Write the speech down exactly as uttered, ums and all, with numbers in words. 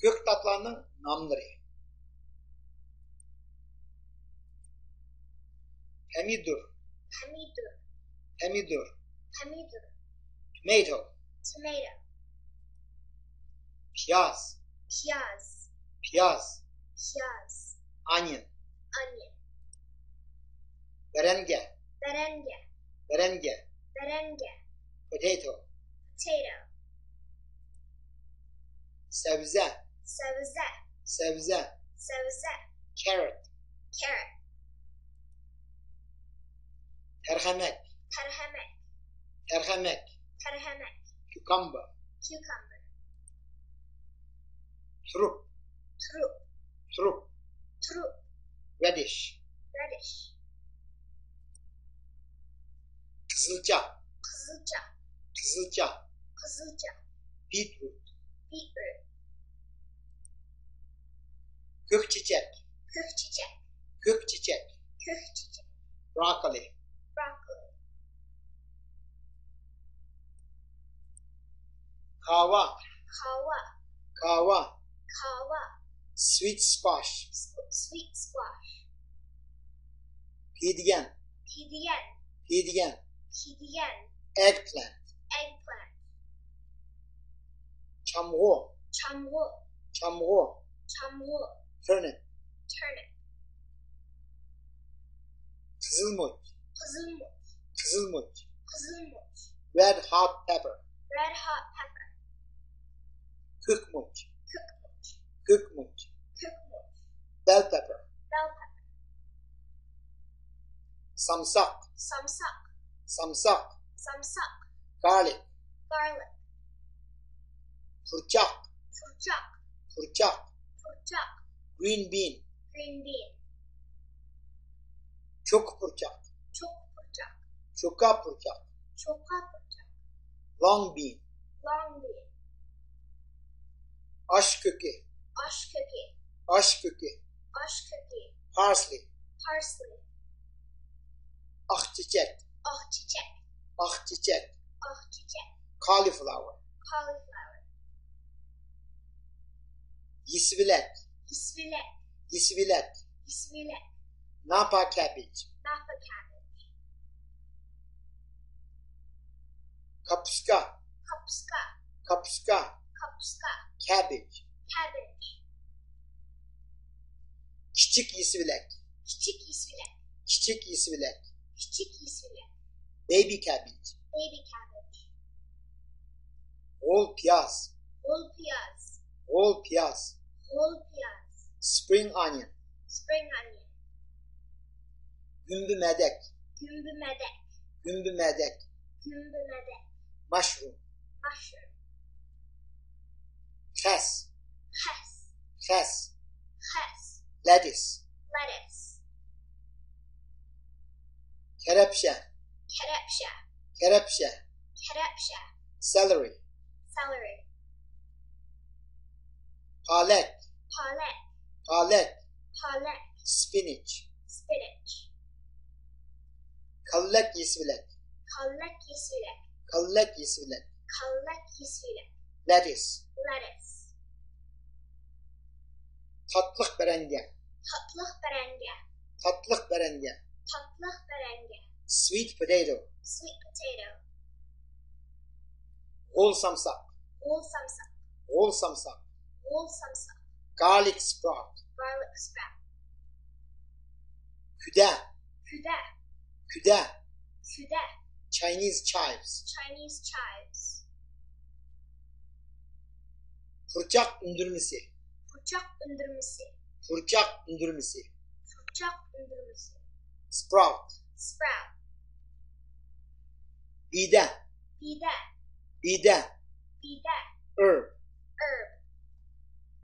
كۆكتاتلارنىڭ ناملىرى. پەمىدۇر. پەمىدۇر. پەمىدۇر. پەمىدۇر. Tomato. Tomato. پىياز. پىياز. پىياز. پىياز. Onion. Onion. بەرەڭگە. بەرەڭگە. بەرەڭگە. بەرەڭگە. Potato. Potato. سەۋزە. سەۋزە. سەۋزە. سەۋزە. Carrot. Carrot. تەرخەمەك. تەرخەمەك. تەرخەمەك. تەرخەمەك. Cucumber. Cucumber. تۇرۇپ. تۇرۇپ. تۇرۇپ. تۇرۇپ. Radish. Radish. قىزىلچا. قىزىلچا. قىزىلچا. قىزىلچا. Beetroot. Beetroot. كۆك چېچەك. كۆك چېچەك. كۆك چېچەك. كۆك چېچەك. Broccoli. Broccoli. كاۋا. كاۋا. كاۋا. كاۋا. Sweet squash. Sweet squash. پېدىگەن. پېدىگەن. پېدىگەن. پېدىگەن. Eggplant. Eggplant. چامغۇر. چامغۇر. چامغۇر. چامغۇر. Turnip. Turnip. قىزىلمۇچ. قىزىلمۇچ. قىزىلمۇچ. قىزىلمۇچ. Red hot pepper. Red hot pepper. كۆكمۇچ. كۆكمۇچ. كۆكمۇچ. كۆكمۇچ. Bell pepper. Bell pepper. سامساق. سامساق. سامساق. سامساق. Garlic. Garlic. پۇرچاق. پۇرچاق. پۇرچاق. پۇرچاق. Green bean. Green bean. چوكا پۇرچاق. چوكا پۇرچاق. چوكا پۇرچاق. چوكا پۇرچاق. Long bean. Long bean. ئاش كۆكى. ئاش كۆكى. ئاش كۆكى. ئاش كۆكى. Parsley. Parsley. ئاق چېچەك. ئاق چېچەك. ئاق چېچەك. ئاق چېچەك. Cauliflower. Cauliflower. يېسىۋېلەك. يېسىۋېلەك. يېسىۋېلەك. يېسىۋېلەك. Napa cabbage. Napa cabbage. كاپۇسكا. كاپۇسكا. كاپۇسكا. كاپۇسكا. Cabbage. Cabbage. كىچىك يېسىۋېلەك. كىچىك يېسىۋېلەك. كىچىك يېسىۋېلەك. كىچىك يېسىۋېلەك. Baby cabbage. Baby cabbage. غول پىياز. غول پىياز. غول پىياز. غول پىياز. Spring onion. Spring onion. گۈمبۈمەدەك. گۈمبۈمەدەك. گۈمبۈمەدەك. گۈمبۈمەدەك. Mushroom. Mushroom. خەس. خەس. خەس. خەس. Lettuce. Lettuce. كەرەپشە. كەرەپشە. كەرەپشە. كەرەپشە. Celery. Celery. پالەك. پالەك. پالەك. پالەك. Spinach. Spinach. كاللەك يېسىۋېلەك. كاللەك يېسىۋېلەك. كاللەك يېسىۋېلەك. كاللەك يېسىۋېلەك. Lettuce. Lettuce. تاتلىق بەرەڭگە. تاتلىق بەرەڭگە. تاتلىق بەرەڭگە. تاتلىق بەرەڭگە. Sweet potato. Sweet potato. غول سامساق. غول سامساق. غول سامساق. غول سامساق. Garlic sprout. Garlic sprout. كۈدە. كۈدە. كۈدە. كۈدە. Chinese chives. Chinese chives. پۇرچاق ئۈندۈرمىسى. پۇرچاق ئۈندۈرمىسى. پۇرچاق ئۈندۈرمىسى. پۇرچاق ئۈندۈرمىسى. Sprout. Sprout. بىدە. بىدە. بىدە. بىدە. Herb.